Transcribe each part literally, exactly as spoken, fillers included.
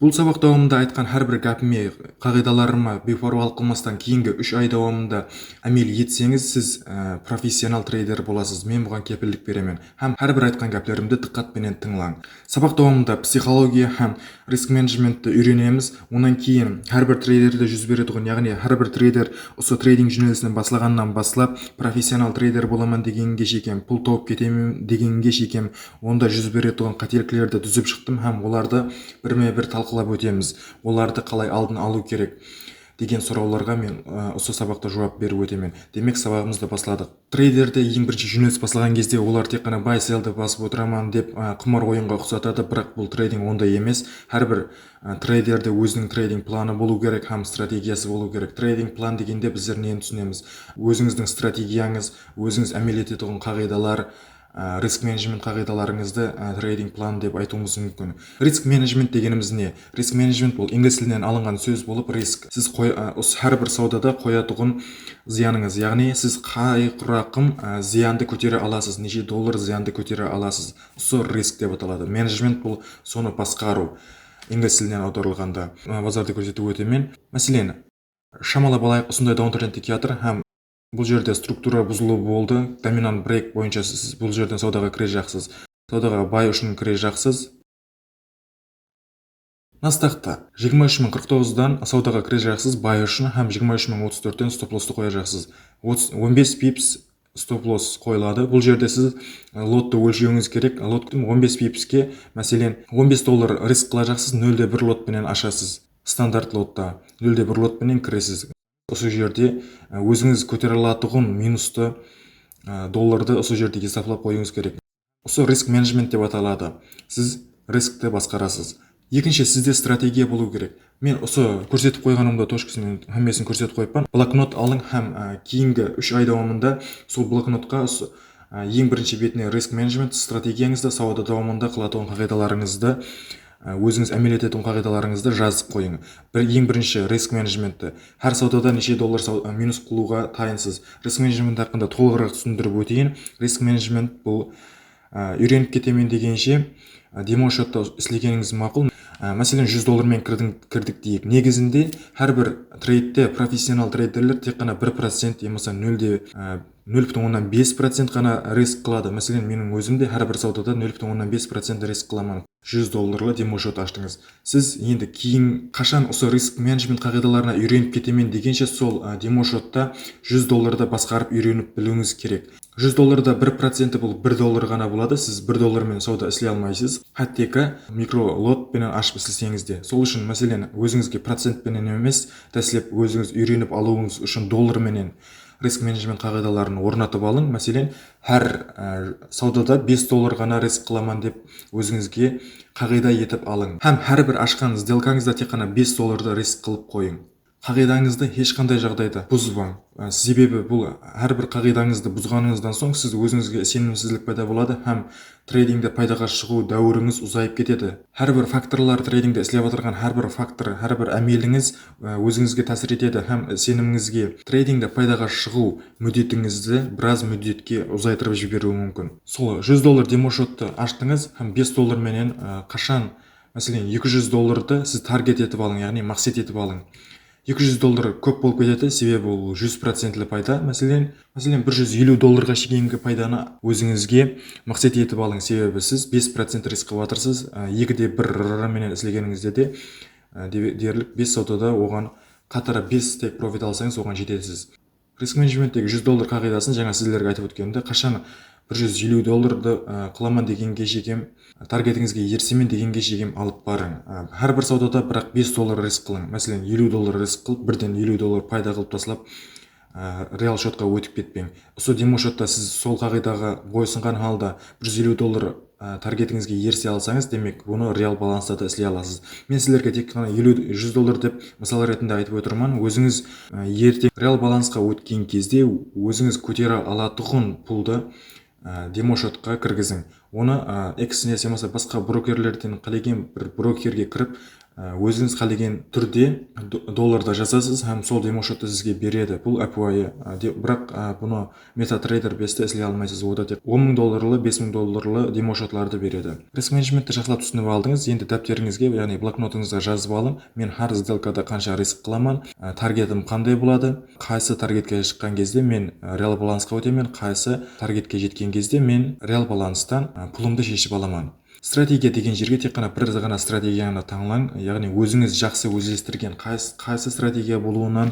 Bul sabaq dawamında aytqan hár bir gápime, qaǵıydalarıma biypárwalıq qılmastan keyingi úsh ay dawamında ámel etseńiz, siz, e, professional treyder bolasız. Men buǵan kepillik beremen. Hám hár bir aytqan gáplerimdi dıqqat penen tıńlań. Sabaq dawamında psixologiya hám risk menejmentti úyrenemiz. Onnan keyin hár bir treyderde júz beretuǵın, yaǵnıy hár bir treyder usı treyding jónelisinen baslaǵannan baslap, professional treyder bolaman degenge shekem, pul tawıp ketemen degenge shekem, onda júz beretuǵın qáteliklerdi dúzip shıqtım hám olardı birme-bir talqılap ótemiz. Olardı qalay aldın alıw kerek degen sorawlarǵa men, ı, usı sabaqta juwap berip ótemen. Demek, sabaǵımızdı basladıq. Treyderde eń birinshi jónelis baslaǵan gezde olar tek ǵana buy selldi basıp otıraman dep, ı, qumar oyınǵa uqsatadı, biraq bul treyding onday emes. Hár bir, ı, treyderde óziniń treyding planı bolıw kerek hám strategiyası bolıw kerek. Treyding plan degende bizler neni túsinemiz? Ózińizdiń strategiyańız, ózińiz ámel etetuǵın qaǵıydalar, á, risk menejment qaǵıydalarıńızdı, á, treyding plan dep aytıwımız múmkin. Risk menejment degenimiz ne? Risk menejment bul inglis tilinen alınǵan sóz bolıp, risk. Siz qoy-, á, usı hár bir sawdada qoyatuǵın zıyanıńız, yaǵnıy siz qay quraqım, á, zıyandı kótere alasız, neshe dollar zıyandı kótere alasız. Usı risk dep ataladı. Menejment bul sonı basqarıw. Inglis tilinen awdarılǵanda, á, bazardı kórsetip ótemen. Máselen, shamalap alayıq, usınday downtrendte kiyatır hám bul jerde struktura buzılıw boldı. Dominant breyk boyınsha siz bul jerden sawdaǵa kirejaqsız. Sawdaǵa buy ushın kirejaqsız. Nasdaqta jigirma úsh mıń qırq toǵızdan sawdaǵa kirejaqsız buy ushın hám jigirma úsh mıń otız tórtten stop losstı qoyajaqsız. Otız, on bes pips stop loss qoyıladı. Bul jerde siz, e, lottı ólshewińiz kerek. Lot on bes pipske, máselen, on bes dollar risk qılajaqsız, nol de bir lot penen ashasız. Standart lotta nol de bir lot penen kiresiz. Usı jerde, e, ózińiz kótere alatuǵın minustı, e, dollardı usı jerde esaplap qoyıwıńız kerek. Usı risk menejment dep ataladı. Siz riskti basqarasız. Ekinshi, sizde strategiya bolıw kerek. Men usı kórsetip qoyǵanımda tochkasın, hámmesin kórsetip qoyıppan. Bloknot alıń hám, e, keyingi úsh ay dawamında sol bloknotqa usı, e, eń birinshi betine risk menejment strategiyańızdı, sawda dawamında qılatuǵın qaǵıydalarıńızdı, e, ózińiz ámel etetuǵın qaǵıydalarıńızdı jazıp qoyıń. Bir, eń birinshi risk menejmentti. Hár sawdada neshe dollar saw-, e, minus qılıwǵa tayınsız. Risk menejment haqqında tolıǵıraq túsindirip óteyin. Risk menejment bul, e, úyrenip ketemen degenshe, e, demo shotta islegenińiz maqul. E, máselen, júz dollar menen kirdiń-, kirdik deyik. Negizinde hár bir treydte professional treyderler tek ǵana bir procent yamasa nol de, e, nol pútin onnan bes procent ǵana risk qıladı. Máselen, meniń ózim de hár bir sawdada nol pútin onnan bes procent risk qılaman. Júz dollarlı demo shot ashtıńız. Siz endi keyin qashan usı risk menejment qaǵıydalarına úyrenip ketemen degenshe sol, e, demo shotta júz dollardı basqarıp úyrenip biliwińiz kerek. Júz dollarda bir procenti bul bir dollar ǵana boladı. Siz bir dollar menen sawda isley almaysız. Hátteki mikro lot penen ashıp isleseńiz de. Sol ushın, máselen, ózińizge procent penen emes, dáslep ózińiz úyrenip alıwıńız ushın dollar menen risk menejment qaǵıydaların ornatıp alıń. Máselen, hár, e, sawdada bes dollar ǵana risk qılaman dep ózińizge qaǵıyda etip alıń. Hám hár bir ashqan sdelkańızda tek ǵana bes dollardı risk qılıp qoyıń. Qaǵıydańızdı hesh qanday jaǵdayda buzbań. E, sebebi bul hár bir qaǵıydańızdı buzǵanıńızdan soń siz ózińizge isenimsizlik payda boladı hám treydingde paydaǵa shıǵıw dáwirińiz uzayıp ketedi. Hár bir faktorlar, treydingde islep atırǵan hár bir faktor, hár bir ámelińiz, e, ózińizge tásir etedi hám isenimińizge, treydingde paydaǵa shıǵıw múddetińizdi biraz múddetke uzaytırıp jiberiwi múmkin. Sol júz dollar demo shottı ashtıńız hám bes dollar menen, e, qashan, máselen, eki júz dollardı siz target etip alıń, yaǵnıy maqset etip alıń. Eki júz dollar kóp bolıp ketedi, sebebi bul júz procentli payda. Máselen, máselen, bir júz eliw dollarǵa shekengi paydanı ózińizge maqset etip alıń, sebebi siz bes procent risk qılıp atırsız. Á, ekide bir menen islegenińizde de, á, de-, derlik bes sawdada oǵan qatara bes take profit alsańız, oǵan jetesiz. Risk menejmenttegi júz dollar qaǵıydasın jańa sizlerge aytıp ótkenimde, qashan bir júz eliw dollardı, ı, qılaman degenge shekem, targetińizge erisemen degenge shekem alıp barıń. I, hár bir sawdada biraq bes dollar risk qılıń. Máselen, eliw dollar risk qılıp, birden eliw dollar payda qılıp taslap, ı, real shotqa ótip ketpeń. Usı demo shotta siz sol qaǵıydaǵa boysınǵan halda bir júz eliw dollar, ı, targetińizge erise alsańız, demek, bunı real balansta da isley alasız. Men sizlerge tek ǵana eliw, júz dollar dep mısal retinde aytıp otırman. Ózińiz, ı, erteń real balansqa ótken gezde ózińiz kótere alatuǵın puldı, ı, demo shotqa kirgiziń. Onı, ı, Exness yamasa basqa brokerlerden qálegen bir brokerge kirip, Á, ózińiz qálegen túrde do-, dollarda jazasız hám sol demoshottı sizge beredi. Bul ápiwayı, á, de-, biraq, á, bunı MetaTrader besti isley almaysız. Oda tek on mıń dollarlı, bes mıń dollarlı demoshotlardı beredi. Risk menedjmentti jaqsılap túsinip aldıńız. Endi dápterińizge, yaǵnıy bloknotıńızǵa jazıp alıń. Men hár sdelkada qansha risk qılaman, á, targetim qanday boladı, qaysı targetke shıqqan gezde men, á, real balansqa ótemen, qaysı targetke jetken gezde men real balanstan, á, pulımdı sheship alaman. Strategiya degen jerge tek ǵana bir ǵana strategiyanı tańlań, yaǵnıy ózińiz jaqsı ózlestirgen qays-, qaysı strategiya bolıwınan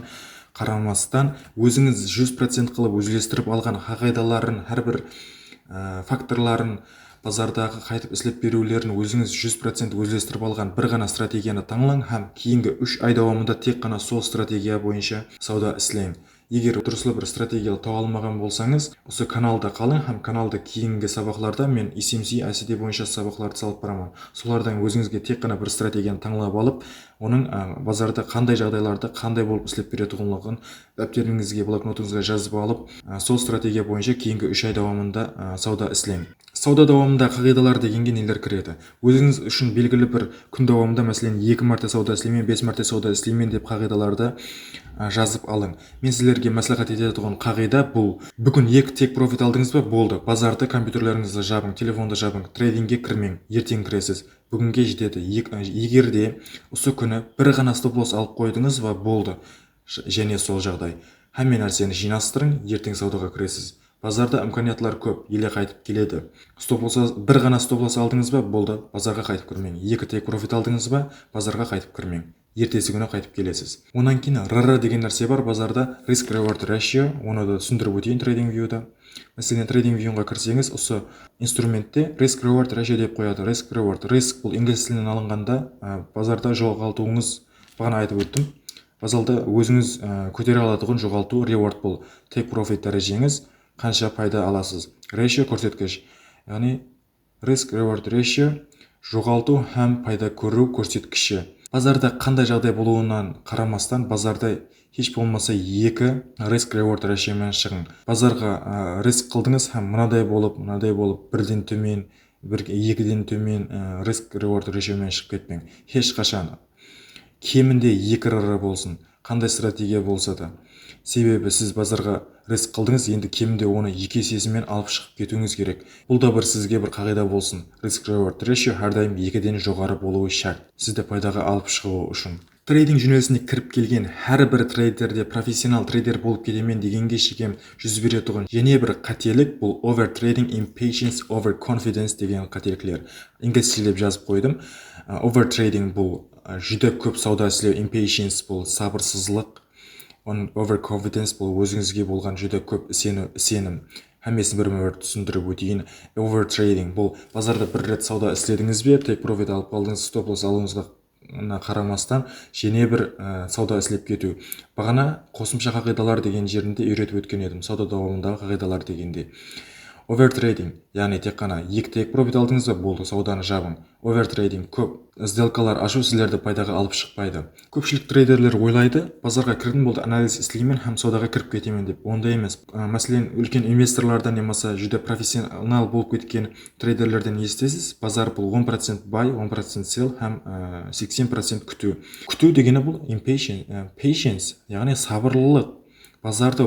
qaramastan, ózińiz júz procent qılıp ózlestirip alǵan qaǵıydaların, hár bir, á, faktorların, bazardaǵı qaytıp islep beriwlerin ózińiz júz procent ózlestirip alǵan bir ǵana strategiyanı tańlań hám keyingi úsh ay dawamında tek ǵana sol strategiya boyınsha sawda isleń. Eger durıslı bir strategiya tawa almaǵan bolsańız, usı kanalda qalıń hám kanalda keyingi sabaqlarda men S M C I C D boyınsha sabaqlardı salıp baraman. Solardan ózińizge tek ǵana bir strategiyanı tańlap alıp, onıń, a, bazarda qanday jaǵdaylarda qanday bolıp islep beretuǵınlıǵın dápterińizge, bloknotıńızǵa jazıp alıp, a, sol strategiya boyınsha keyingi úsh ay dawamında, a, sawda isleń. Sawda dawamında qaǵıydalar degenge neler kiredi? Ózińiz ushın belgili bir kún dawamında, máselen, eki márte sawda isleymen, bes márte sawda isleymen dep qaǵıydalardı, a, jazıp alıń. Men sizlerge másláhát etetuǵın qaǵıyda bul. Búgin eki take profit aldıńız ba? Boldı. Bazardı, kompyuterlerińizdi jabıń, telefondı jabıń, treydingge kirmeń, erteń kiresiz. Búginge jetedi. Ek-, eger de usı kúni bir ǵana stop loss alıp qoydıńız ba? Boldı. J-, jáne sol jaǵday. Hámme nárseni jıynastırıń, erteń sawdaǵa kiresiz. Bazarda imkaniyatlar kóp, ele qaytıp keledi. Stop loss, bir ǵana stop loss aldıńız ba? Boldı, bazarǵa qaytıp kirmeń. Eki take profit aldıńız ba? Bazarǵa qaytıp kirmeń. Ertesi kúni qaytıp kelesiz. Onnan keyin R R degen nárse bar, bazarda risk reward ratio, onı da túsindirip óteyin TradingViewda. Máselen, TradingViewǵa kirseńiz, usı instrumentte risk reward ratio dep qoyadı. Risk reward, risk bul inglis tilinen alınǵanda, á, bazarda joǵaltıwıńız, baǵana aytıp óttim. Bazarda ózińiz, á, kótere alatuǵın joǵaltıw, reward bul take profit dárejeńiz, qansha payda alasız. Ratio kórsetkish, yaǵnıy risk reward ratio, joǵaltıw hám payda kóriw kórsetkishi. Bazarda qanday jaǵday bolıwınan qaramastan, bazarda hesh bolmasa eki risk reward ratio menen shıǵıń. Bazarǵa, á, risk qıldıńız hám mınaday bolıp, mınaday bolıp, birden tómen, bir, ekiden tómen, á, risk reward ratio menen shıǵıp ketpeń. Hesh qashan. Keminde eki R R bolsın, qanday strategiya bolsa da. Sebebi siz bazarǵa risk qıldıńız, endi keminde onı eki esesi menen alıp shıǵıp ketiwińiz kerek. Bul da bir sizge bir qaǵıyda bolsın. Risk reward ratio hár dayım ekiden joqarı bolıwı shárt, sizdi paydaǵa alıp shıǵıwı ushın. Treyding jónelisine kirip kelgen hár bir treyderde professional treyder bolıp ketemen degenge shekem júz beretuǵın jáne bir qátelik, bul overtrading, impatience, overconfidence degen qátelikler. Inglizshelep jazıp qoydım. Á, overtrading bul, á, júdá kóp sawda islew, impatience bul sabırsızlıq, on-, overconfidence bul ózińizge bolǵan júdá kóp iseni-, isenim. Hámmesin birme-bir túsindirip óteyin. Overtrading bul bazarda bir ret sawda isledińiz be, take profit alıp qaldıńız, stop loss alıwıńızǵa qaramastan, jáne bir, á, sawda islep ketiw. Baǵana qosımsha qaǵıydalar degen jerinde úyretip ótken edim, sawda dawamındaǵı qaǵıydalar degende. Overtrading, yaǵnıy tek ǵana eki take profit aldıńız ba, boldı, sawdanı jabıń. Overtrading kóp sdelkalar ashıw sizlerdi paydaǵa alıp shıqpaydı. Kópshilik treyderler oylaydı, bazarǵa kirdim, boldı, analiz isleymen hám sawdaǵa kirip ketemen dep. Onday emes. Á, máselen, úlken investorlardan yamasa júdá professional bolıp ketken treyderlerden esitesiz, bazar bul on procent buy, on procent sell hám, á, seksen procent kútiw. Kútiw degeni bul impatient, á, patience, yaǵnıy sabırlılıq. Bazardı,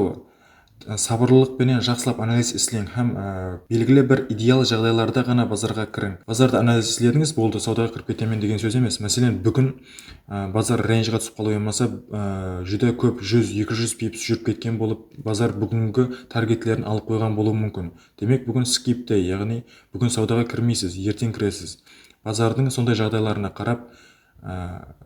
á, sabırlılıq penen jaqsılap analiz isleń hám, á, belgili bir ideal jaǵdaylarda ǵana bazarǵa kiriń. Bazarda analiz isledińiz, boldı, sawdaǵa kirip ketemen degen sóz emes. Máselen, búgin, á, bazar renjǵa túsip qalıw yamasa, á, júdá kóp, júz, eki júz pips júrip ketken bolıp, bazar búgingi targetlerin alıp qoyǵan bolıwı múmkin. Demek, búgin skip day, yaǵnıy búgin sawdaǵa kirmeysiz, erteń kiresiz. Bazardıń sonday jaǵdaylarına qarap, á,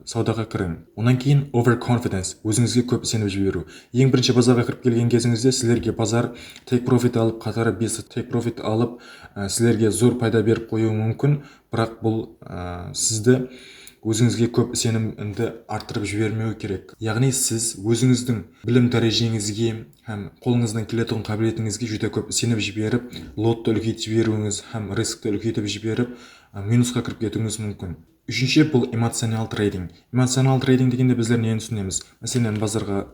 sawdaǵa kiriń. Onnan keyin overconfidence, ózińizge kóp isenip jiberiw. Eń birinshi bazarǵa kirip kelgen gezińizde sizlerge bazar take profit alıp, qatarı bes take profit alıp, á, sizlerge zor payda berip qoyıwı múmkin, biraq bul, á, sizdi ózińizge kóp isenimdi arttırıp jibermewi kerek. Yaǵnıy siz ózińizdiń bilim dárejeńizge hám qolıńızdan keletuǵın qábiletińizge júdá kóp isenip jiberip, lottı úlkeytip jiberiwińiz hám riskti úlkeytip jiberip, á, minusqa kirip ketiwińiz múmkin. Úshinshi, bul emocional treyding. Emocional treyding degende bizler neni túsinemiz? Máselen, bazarǵa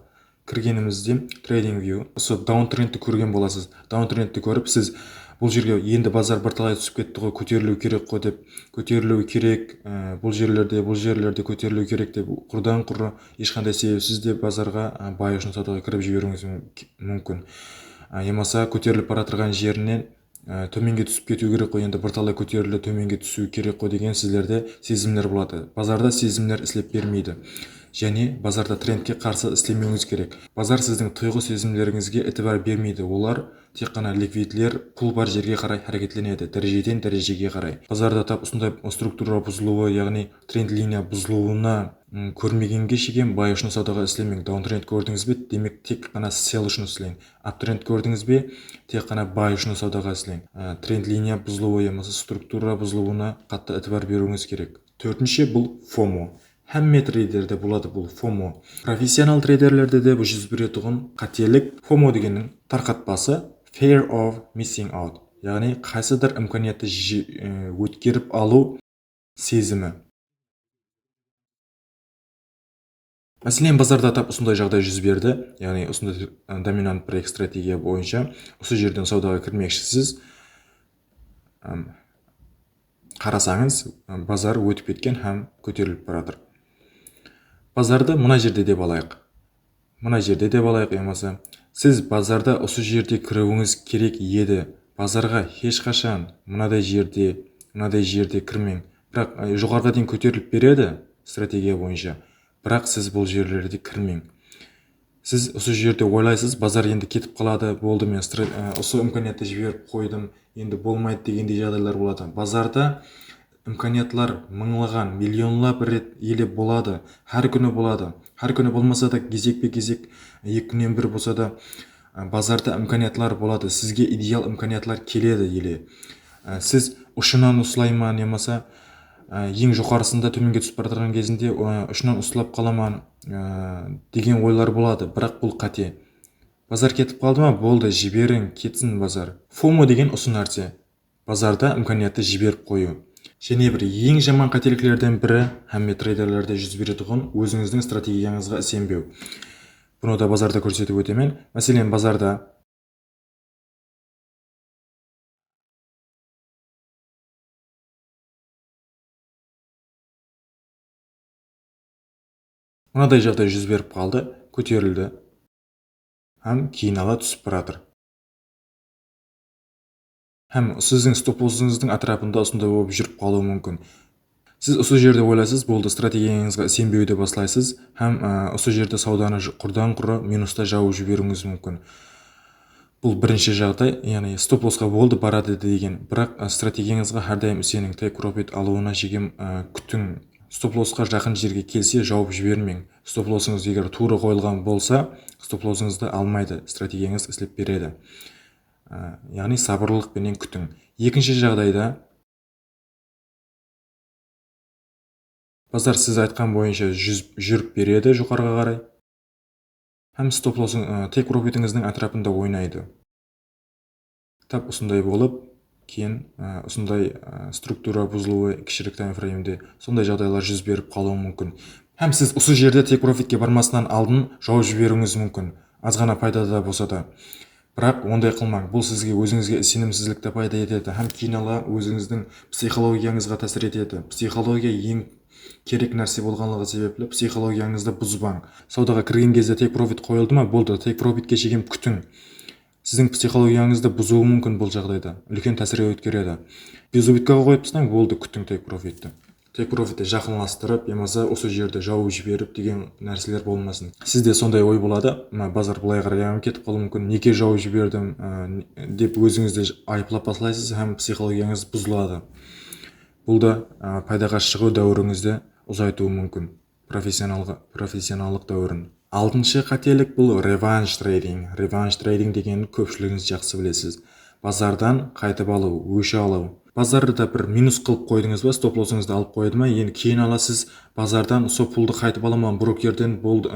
kirgenimizde, TradingView, usı downtrendti kórgen bolasız. Downtrendti kórip, siz Bul jerge endi bazar bir talay túsip ketti ǵoy, kóteriliw kerek ǵoy dep, kóteriliw kerek, e, bul jerlerde, bul jerlerde kóteriliw kerek dep qurdan qurı hesh qanday sebepsiz de bazarǵa, e, bay ushın sawdaǵa kirip jiberiwińiz mum-, múmkin. E, yamasa kóterilip baratırǵan jerinen, e, tómenge túsip ketiw kerek ǵoy, endi bir talay kóterildi, tómenge túsiw kerek ǵoy degen sizlerde sezimler boladı. Bazarda sezimler islep bermeydi. Jáne bazarda trendke qarsı islemewińiz kerek. Bazar sizdiń tuyǵı sezimlerińizge itibar bermeydi. Olar tek ǵana likvidler, pul bar jerge qaray háreketlenedi, dárejeden dárejege qaray. Bazarda tap usınday struktura buzılıwı, yaǵnıy trend liniya buzılıwına, ım, kórmegenge shekem bay ushın sawdaǵa islemeń. Downtrend kórdińiz be? Demek, tek ǵana sell ushın isleń. Uptrend kórdińiz be? Tek ǵana bay ushın sawdaǵa isleń. Á, trend liniya buzılıwı yamasa struktura buzılıwına qattı itibar beriwińiz kerek. Tórtinshi, bul FOMO. Hámme treyderde boladı bul FOMO. Professional treyderlerde de bul júz beretuǵın qátelik. FOMO degenniń tarqatpası Fear of Missing Out, yaǵnıy qaysıdır imkaniyattı ji-, e, ótkerip alıw sezimi. Máselen, bazarda tap usınday jaǵday júz berdi. Yaǵnıy usınday, e, dominant break strategiya boyınsha usı jerden sawdaǵa kirmekshisiz. Em, qarasańız, bazar ótip ketken hám kóterilip baratır. Bazardı mına jerde dep alayıq. Mına jerde dep alayıq, yamasa siz bazarda usı jerde kiriwińiz kerek edi. Bazarǵa hesh qashan mınaday jerde, mınaday jerde kirmeń. Biraq, e, joqarıǵa deyin kóterilip beredi strategiya boyınsha. Biraq siz bul jerlerde kirmeń. Siz usı jerde oylaysız, bazar endi ketip qaladı, boldı, men stra-, e, usı imkaniyattı jiberip qoydım, endi bolmaydı degendey jaǵdaylar boladı. Bazarda imkaniyatlar mıńlaǵan, millionlap ret ele boladı. Hár kúni boladı. Hár kúni bolmasa da, gezekpe-gezek, eki kúnnen bir bolsa da, e, bazarda imkaniyatlar boladı. Sizge ideal imkaniyatlar keledi ele. E, siz ushınan uslayman yamasa, e, eń joqarısında tómenge túsip baratırǵan gezinde, e, ushınan uslap qalaman, e, degen oylar boladı. Biraq bul qáte. Bazar ketip qaldı ma? Boldı, jiberiń, ketsin bazar. FOMO degen usı nárse. Bazarda imkaniyattı jiberip qoyıw. Jáne bir eń jaman qáteliklerden biri, hámme treyderlerde júz beretuǵın, ózińizdiń strategiyańızǵa isenbew. Bunı da bazarda kórsetip ótemen. Máselen, bazarda mınaday jaǵday júz berip qaldı, kóterildi. Hám keyin ala túsip baratır. Hám siziń stop-lossıńızdıń átirapında usınday bolıp júrip qalıwı múmkin. Siz usı jerde oylaysız, boldı, strategiyańızǵa isenbewdi baslaysız hám, ı, usı jerde sawdanı j-, qurdan qurı minusta jawıp jiberiwińiz múmkin. Bul birinshi jaǵday, yaǵnıy stop-lossqa boldı, baradı degen, biraq, ı, strategiyańızǵa hár dayım iseniń, take profit alıwına shekem, ı, kútiń. Stop-lossqa jaqın jerge kelse, jawıp jibermeń. Stop-lossıńız eger tuwrı qoyılǵan bolsa, stop-lossıńızdı almaydı, strategiyańız islep beredi. Á, yaǵnıy sabırlılıq penen kútiń. Ekinshi jaǵdayda bazar siz aytqan boyınsha júz-, júrip beredi joqarıǵa qaray. Hám stop-lossıń, á, take profitińizdiń átirapında oynaydı. Tap usınday bolıp, keyin, á, usınday, á, struktura buzılıwı kishilik taymfreymde sonday jaǵdaylar júz berip qalıwı múmkin. Hám siz usı jerde take profitke barmasınan aldın jawıp jiberiwińiz múmkin. Azǵana payda da bolsa da. Biraq onday qılmań. Bul sizge, ózińizge isenimsizlikti payda etedi hám keyin ala ózińizdiń psixologiyańızǵa tásir etedi. Psixologiya eń kerek nárse bolǵanlıǵı sebepli psixologiyańızdı buzbań. Sawdaǵa kirgen gezde take profit qoyıldı ma, boldı, take profitke shekem kútiń. Siziń psixologiyańızdı buzıwı múmkin bul jaǵdayda. Úlken tásirge ótkeredi. Bez ubitkaǵa qoyıp taslań, boldı, kútiń take profitti. Take profitti jaqınlastırıp, yamasa usı jerde jawıp jiberip degen nárseler bolmasın. Sizde sonday oy boladı, mına, bazar bılay qaray ketip qalıwı múmkin, nege jawıp jiberdim, ı, dep ózińizdi ayıplap baslaysız hám psixologiyańız buzıladı. Bul da, ı, paydaǵa shıǵıw dáwirińizdi uzaytıwı múmkin. Professionalǵa-, professionallıq dáwirin. Altınshı qátelik bul revenge trading. Revenge trading degenin kópshiligińiz jaqsı bilesiz. Bazardan qaytıp alıw, ósh alıw. Bazarda da bir minus qılıp qoydıńız ba, stop-lossıńızdı alıp qoydı ma, endi keyin ala siz bazardan usı puldı qaytıp alaman, brokerden boldı, ı,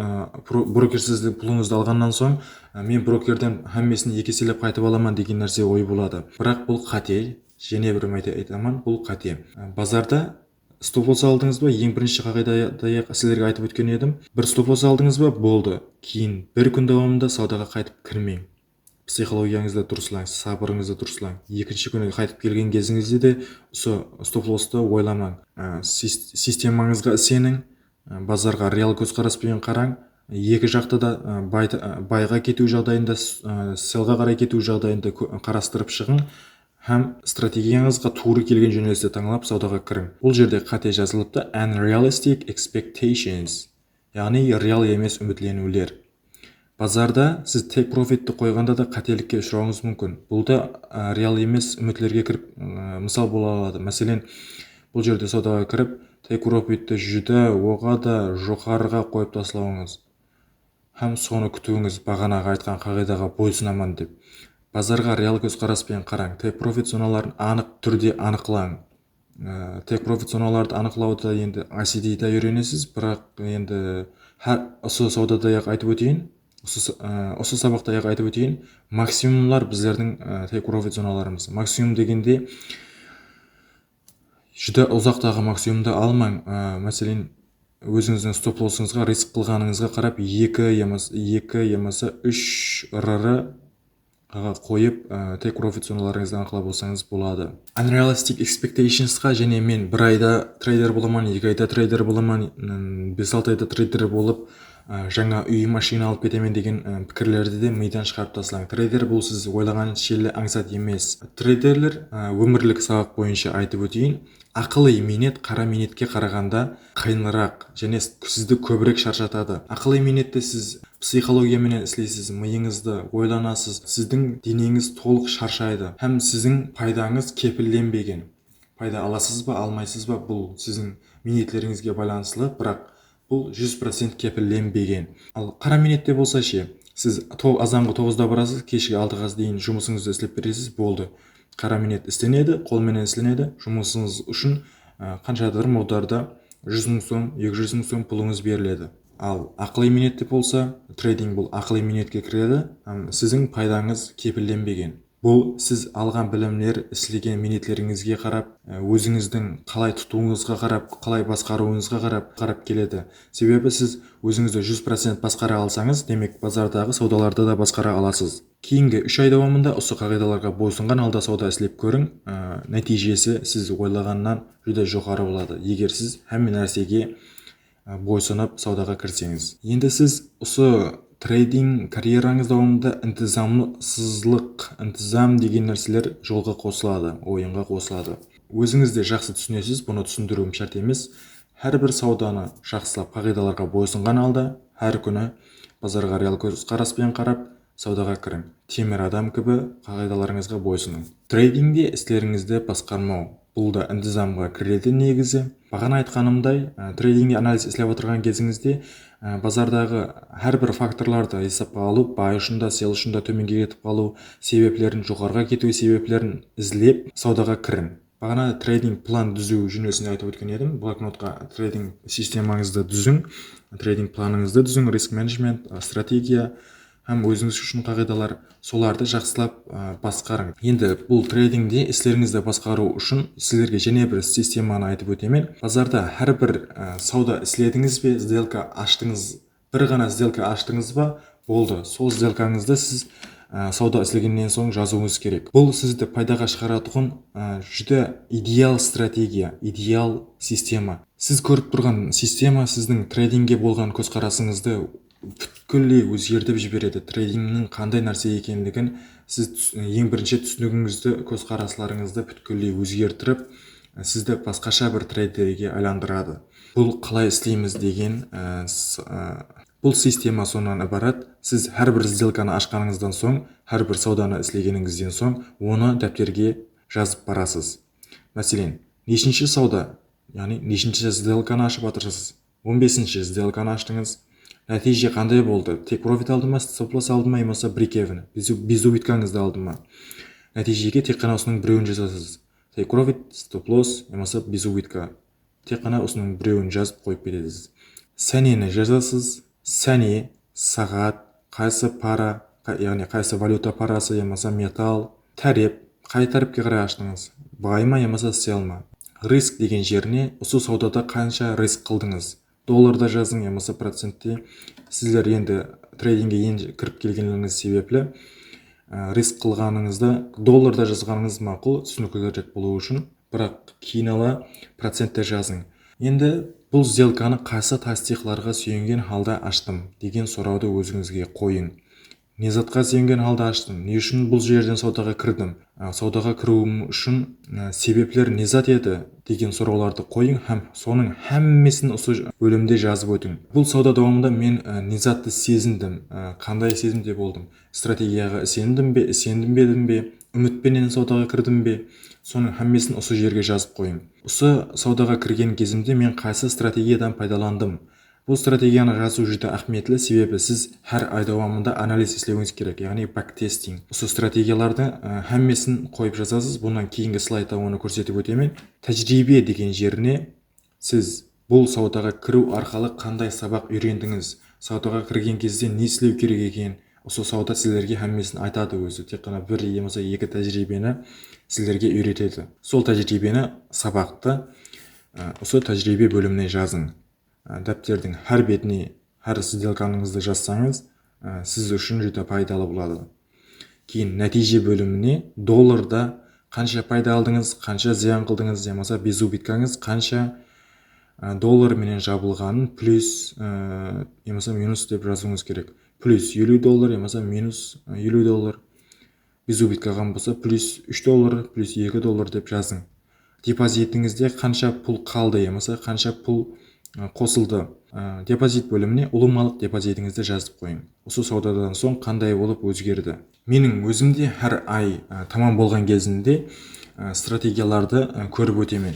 bro-, broker siziń pulınızdı alǵannan soń, ı, men brokerden hámmesin eki eselep qaytıp alaman degen nárse oy boladı. Biraq bul qáte, jáne bir márte aytaman, bul qáte. I, bazarda stop-loss aldıńız ba, eń birinshi qaǵıydaday-aq sizlerge aytıp ótken edim. Bir stop-loss aldıńız ba, boldı. Keyin bir kún dawamında sawdaǵa qaytıp kirmeń. Psixologiyańızdı durıslań, sabırıńızdı durıslań. Ekinshi kúni qaytıp kelgen gezińizde de usı stop-losstı oylamań. Á, sis-, sistemańızǵa iseniń, á, bazarǵa real kózqaras penen qarań. Eki jaqta da, á, bay-, á, bayǵa ketiw jaǵdayında, s-, á, sellǵa qaray ketiw jaǵdayında kó-, qarastırıp shıǵıń hám strategiyańızǵa tuwrı kelgen jónelisti tańlap sawdaǵa kiriń. Bul jerde qáte jazılıptı, unrealistic expectations, yaǵnıy real emes úmitleniwler. Bazarda siz take profitti qoyǵanda da qátelikke ushırawıńız múmkin. Bul da, á, real emes úmitlerge kirip, á, mısal bola aladı. Máselen, bul jerde sawdaǵa kirip, take profitti júdá, oǵada joqarıǵa qoyıp taslawıńız hám sonı kútiwińiz, baǵanaǵı aytqan qaǵıydaǵa boysınaman dep. Bazarǵa real kózqaras penen qarań. Take profit zonaların anıq túrde anıqlań. Á, take profit zonalardı anıqlawdı endi I C T-de úyrenesiz, biraq endi hár, usı sawdada-aq aytıp óteyin, usı s-, á, usı sabaqta-aq aytıp óteyin, maksimumlar bizlerdiń, á, take profit zonalarımız. Maksimum degende júdá uzaqtaǵı maksimumdı almań. Á, máselen, ózińizdiń stop-lossıńızǵa, risk qılǵanıńızǵa qarap eki yamasa, eki yamasa úsh R R ǵa qoyıp, á, take profit zonalarıńızdı anıqlap alsańız boladı. Unrealistic expectationsqa jáne men bir ayda treyder bolaman, eki ayda treyder bolaman, ım, bes-altı ayda treyder bolıp, á, jańa úy, mashina alıp ketemen degen, á, pikirlerdi de mıydan shıǵarıp taslań. Treyder bul siz oylaǵan shelli ańsat emes. Treyderler, á, ómirlik sabaq boyınsha aytıp óteyin, aqılıy miynet qara miynetke qaraǵanda qıyınıraq jáne s-, sizdi kóbirek sharshatadı. Aqılıy miynette siz psixologiya menen isleysiz, mıyıńızdı oylanasız, sizdiń deneńiz tolıq sharshaydı hám siziń paydańız kepillenbegen. Payda alasız ba, almaysız ba, bul siziń miynetlerińizge baylanıslı, biraq bul júz procent kepillenbegen. Al qara miynette bolsa she, siz to-, azanǵı toǵızda barasız, keshki altıǵa deyin jumısıńızdı islep beresiz, boldı. Qara miynet islenedi, qol menen islenedi, jumısıńız ushın, á, qanshadur muǵdarda júz mıń som, eki júz mıń som pulıńız beriledi. Al aqılıy miynette bolsa, treyding bul aqılıy miynetke kiredi hám siziń paydańız kepillenbegen. Bul siz alǵan bilimler, islegen miynetlerińizge qarap, e, ózińizdiń qalay tutıwıńızǵa qarap, qalay basqarıwıńızǵa qarap, qarap keledi. Sebebi siz ózińizdi júz procent basqara alsańız, demek, bazardaǵı sawdalardı da basqara alasız. Keyingi úsh ay dawamında usı qaǵıydalarǵa boysınǵan halda sawda islep kóriń. E, nátiyjesi siz oylaǵannan júdá joqarı boladı, eger siz hámme nársege, e, boysınıp sawdaǵa kirseńiz. Endi siz usı treyding karьerańız dawamında intizamsızlıq, intizam degen nárseler jolǵa qosıladı, oyınǵa qosıladı. Ózińiz de jaqsı túsinesiz, bunı túsindiriwim shárt emes. Hár bir sawdanı jaqsılap, qaǵıydalarǵa boysınǵan halda, hár kúni bazarǵa real kózqaras penen qarap, sawdaǵa kiriń. Temir adam kibi qaǵıydalarıńızǵa boysınıń. Treydingde islerińizdi basqarmaw. Bul da intizamǵa kiredi negizi. Baǵana aytqanımday, e, treydingde analiz islep atırǵan gezińizde, e, bazardaǵı hár bir faktorlardı esapqa alıp, buy ushın da, sell ushın da tómenge ketip qalıw sebeplerin, joqarıǵa ketiw sebeplerin izlep, sawdaǵa kiriń. Baǵana treyding plan dúziw jónelisinde aytıp ótken edim. Bloknotqa treyding sistemańızdı dúziń, treyding planıńızdı dúziń, risk menejment, e, strategiya, hám ózińiz ushın qaǵıydalar, solardı jaqsılap, ı, basqarıń. Endi bul treydingde islerińizdi basqarıw ushın sizlerge jáne bir sistemanı aytıp ótemen. Bazarda hár bir, ı, sawda isledińiz be, сделка ashtıńız, bir ǵana сделка ashtıńız ba, boldı. Sol сделкаńızdı siz, ı, sawda islegennen soń jazıwıńız kerek. Bul sizdi paydaǵa shıǵaratuǵın, ı, júdá ideal strategiya, ideal sistema. Siz kórip turǵan sistema sizdiń treydingge bolǵan kózqarasıńızdı pútkilley ózgertip jiberedi. Treydingniń qanday nárse ekenligin siz tús-, eń birinshi túsinigińizdi, kózqaraslarıńızdı pútkilley ózgertirip, sizdi basqasha bir treyderge aylandıradı. Bul qalay isleymiz degen, e, s-, e, bul sistema sonnan ibarat. Siz hár bir сделкаnı ashqanıńızdan soń, hár bir sawdanı islegenińizden soń, onı dápterge jazıp barasız. Máselen, neshinshi sawda, yaǵnıy neshinshi сделкаnı ashıp atırsız? On besinshi сделкаnı ashtıńız. Nátiyje qanday boldı? Take profit aldı ma, stop loss aldı ma, yamasa break even, bez-, bezubıtkańızdı aldı ma? Nátiyjege tek ǵana usınıń birewin jazasız. Take profit, stop loss, yamasa bezubıtka. Tek ǵana usınıń birewin jazıp qoyıp ketesiz. Sáneni jazasız. Sáne, saǵat, qaysı para, qa-, yaǵnıy qaysı valyuta parası yamasa metall, tárep, qay tárepke qaray ashtıńız? Buy ma yamasa sell ma? Risk degen jerine usı sawdada qansha risk qıldıńız? Dollarda jazıń yamasa procentte. Sizler endi treydingge endi kirip kelgenligińiz sebepli, Á, risk qılǵanıńızda dollarda jazǵanıńız maqul, túsiniklirek bolıwı ushın. Biraq keyin ala procentte jazıń. Endi bul сделканы qaysı tastıyıqlarǵa súyengen halda ashtım degen sorawdı ózińizge qoyıń. Ne zatqa súyengen halda ashtım? Ne ushın bul jerden sawdaǵa kirdim? Á, sawdaǵa kiriwim ushın, á, sebepler ne zat edi? Degen sorawlardı qoyıń hám sonıń hámmesin usı bólimde jazıp ótiń. Bul sawda dawamında men, á, ne zattı sezindim? Á, qanday sezimde boldım? Strategiyaǵa isendim be, isendim be, ümit penen sawdaǵa kirdim be? Sonıń hámmesin usı jerge jazıp qoyıń. Usı sawdaǵa kirgen gezimde men qaysı strategiyadan paydalandım? Bul strategiyanı jazıw júdá áhmiyetli, sebebi siz hár ay dawamında analiz islewińiz kerek, yaǵnıy backtesting. Usı strategiyalardı, e, hámmesin qoyıp jazasız. Bunnan keyingi slaydta onı kórsetip ótemen. Tájiriybe degen jerine siz bul sawdaǵa kiriw arqalı qanday sabaq úyrendińiz, sawdaǵa kirgen gezde ne islew kerek eken, usı sawda sizlerge hámmesin aytadı ózi. Tek ǵana bir yamasa eki tájiriybeni sizlerge úyretedi. Sol tájiriybeni, sabaqtı, e, usı tájiriybe bólimine jazıń. Á, dápterdiń hár betine hár сделкаńızdı jazsańız, á, siz ushın júdá paydalı boladı. Keyin nátiyje bólimine dollarda qansha payda aldıńız, qansha zıyan qıldıńız, yamasa без убытка-ńız qansha, á, dollar menen jabılǵanın plyus, á, yamasa minus dep jazıwıńız kerek. Plyus eliw dollar yamasa minus, á, eliw dollar. Без убытка-ǵan bolsa, plyus úsh dollar, plyus eki dollar dep jazıń. Depozitińizde qansha pul qaldı yamasa qansha pul, ı, qosıldı. I, depozit bólimine ulıwmalıq depozitińizdi jazıp qoyıń. Usı sawdadan soń qanday bolıp ózgerdi? Meniń ózim de hár ay, ı, tamam bolǵan gezinde, ı, strategiyalardı, ı, kórip ótemen.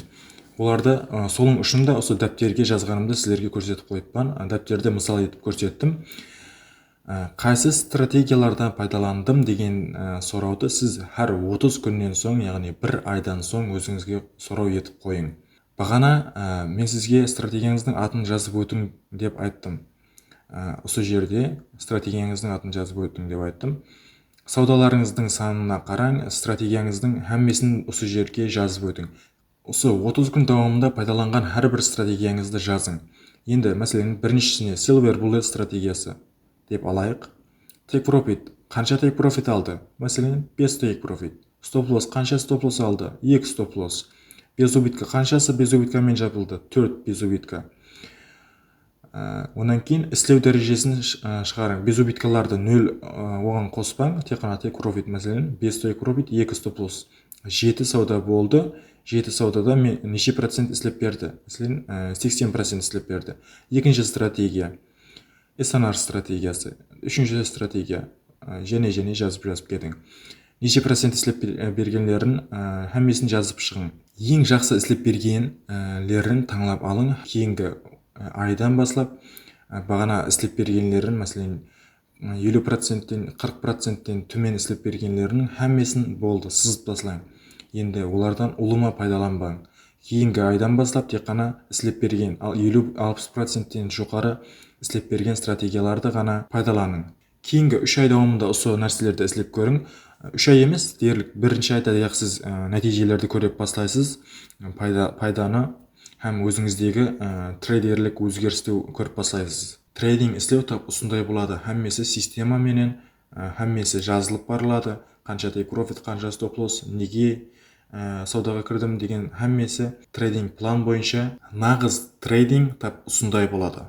Olardı, ı, sonıń ushın da usı dápterge jazǵanımdı sizlerge kórsetip qoyıppan. I, dápterdi mısal etip kórsettim. Á, qaysı strategiyalardan paydalandım degen, á, sorawdı siz hár otız kúnnen soń, yaǵnıy bir aydan soń ózińizge soraw etip qoyıń. Baǵana, á, men sizge strategiyańızdıń atın jazıp ótiń dep ayttım. Á, usı jerde strategiyańızdıń atın jazıp ótiń dep ayttım. Sawdalarıńızdıń sanına qarań, strategiyańızdıń hámmesin usı jerge jazıp ótiń. Usı otız kún dawamında paydalanǵan hár bir strategiyańızdı jazıń. Endi, máselen, birinshisine Silver Bullet strategiyası dep alayıq. Take profit. Qansha take profit aldı? Máselen, bes take profit. Stop loss. Qansha stop loss aldı? Eki stop loss. Без убытка. Qanshası без убытка men jabıldı? Tórt без убытка. Á, onnan keyin islew dárejesin sh-, á, shıǵarıń. Без убытка-lardı nol, á, oǵan qospań, tek ǵana take profit, máselen, bes take profit, eki stop loss. Jeti sawda boldı. Jeti sawdada me-, neshe procent islep berdi? Máselen, á, seksen procent islep berdi. Ekinshi strategiya. S N R strategiyası. Úshinshi strategiya. Á, jáne, jáne jazıp, jazıp ketiń. Neshe procent islep ber-, e, bergenlerin, e, hámmesin jazıp shıǵıń. Eń jaqsı islep bergenlerin tańlap alıń. Keyingi, e, aydan baslap, e, baǵana islep bergenlerin, máselen, e, eliw procentten, qırq procentten tómen islep bergenleriniń hámmesin boldı, sızıp taslań. Endi olardan ulıwma paydalanbań. Keyingi aydan baslap tek ǵana islep bergen, al eliw, alpıs procentten joqarı islep bergen strategiyalardı ǵana paydalanıń. Keyingi úsh ay dawamında usı nárselerdi islep kóriń. Úsh ay emes, derlik birinshi ayda-aq siz, e, nátiyjelerdi kóre baslaysız, payda, paydanı hám ózińizdegi, e, treyderlik ózgeristi kórip baslaysız. Treyding islew tap usınday boladı. Hámmesi sistema menen, e, hámmesi jazılıp barıladı. Qansha take profit, qansha stop loss, nege, e, sawdaǵa kirdim degen hámmesi treyding plan boyınsha. Naǵız treyding tap usınday boladı.